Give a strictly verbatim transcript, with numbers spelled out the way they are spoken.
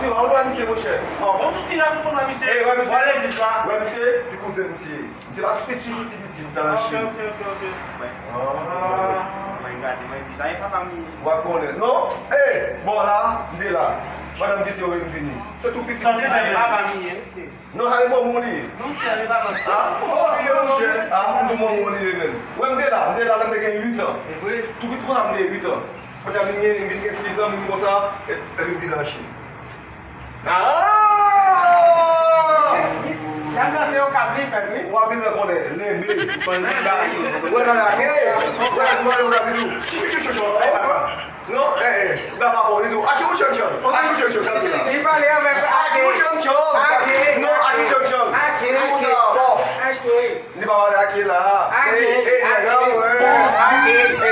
Ou wè misye, monchè. Bon, tout ti nèg ou konn wè misye. Ey, wè misye. Wè legliz la. Wè misye, ti kouzen misye. Misye pa ti piti, ti piti, sa nan Ok, Chili. ok, ok, ok. Mwen gade, mwen di sa, e papa m ye. W ap konnen. Non? Ey, bon la, m te la. Pandan m te di yo vin vini. Te tou piti. Sa te fè se papa m ye, mesye. Non, sa e manman w li ye. Non, chè, e papa m. Ah, oh, li ye monchè. Ah, m di manman w li ye menm. Wè, m te la, m te la, lè m te gen uit an. E vre? Tou piti konsa m te gen uit an. Kounye a m vin gen, m vin gen sis an, m vin konsa, e, epi m vin an Chili. Ah! Gad sa se yon kab li fè wi. W ap vin konnen, lenbe. Wè nan lage. Wè, wè, wè, wè, wè. Chou, chou, chou, chou. Non, eh, eh. Ba pa bon, li di, achu chan chan. Achu chan chan, sa se la. Li pale avèk Achu chan chan. Ake. Non, achu chan chan. Ake. Li konsa, bon. Ake. Li pa pale ake la. Ake. Eh, eh, nèg la, wè. Ake.